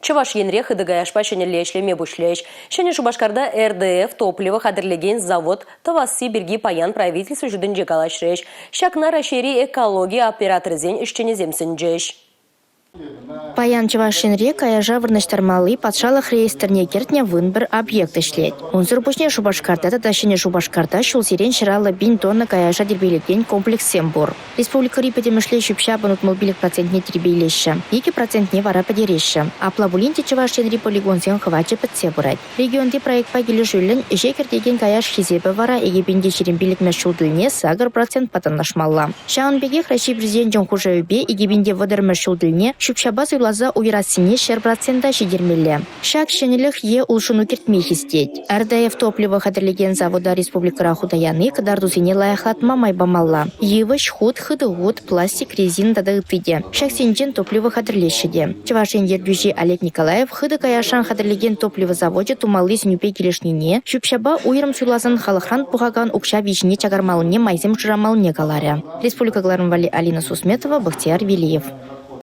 Чӑваш Енре хытӑ каяшпа ҫӗнӗлле ӗҫлеме пуҫлӗҫ. Ҫӗнӗ Шупашкарта РДФ топливо хатӗрлекен завод тӑвасси пирки паян правительство ҫутинче калаҫрӗҫ. Ҫакна Раҫҫейри экологи операторӗсен ӗҫченӗсем сӗнчӗҫ. Паян Чӑваш Енре каяша вырнаҫтармалли патшалӑх реестрне кӗртнӗ 11 объект ӗҫлет. Унсӑр пуҫне Шупашкарта тата Ҫӗнӗ Шупашкарта ҫулсерен 150 пин тонна каяша тирпейлекен комплекссем пур. Республикӑри пӗтӗмӗшле ҫӳп-ҫапӑн 65 процентне тирпейлеҫҫӗ, 2 процентне вара пӗтереҫҫӗ. Апла пулин те Чӑваш Енри полигонсен хӑвачӗ пӗтсе пырать. Регионти проектпа килӗшӳллӗн ӗҫе кӗртекен каяш хисепӗ вара 2025-мӗш ҫул тӗлне 8 процентпа танлашмалла. Ҫавӑн пекех Раҫҫей Президенчӗн хушӑвӗпе 2030-мӗш ҫул тӗлне ҫӳп-ҫапа суйласа уйӑрассине 100 процента ҫитермелле. Ҫак ҫӗнӗлӗх е улшӑну кӗртме хистет. РДФ топливо хатӗрлекен завода республикӑра хута яни кӑтартусене лайӑхлатма май памалла. Йывӑҫ, хут, хытӑ хут, пластик, резина тата ытти те. Ҫаксенчен топливо хатӗрлеҫҫӗ те. Чӑваш Ен ертӳҫи Олег Николаев хытӑ каяшран хатӗрлекен топливо завочӗ тумалли сӗнӳпе килӗшнине, ҫӳп-ҫапа уйрӑм суйласан халӑхран пухакан укҫа виҫине чакармаллине майсем шырамаллине каларӗ. Республика кӑларӑм валли Алина Сусметова, Бахтияр Велиев.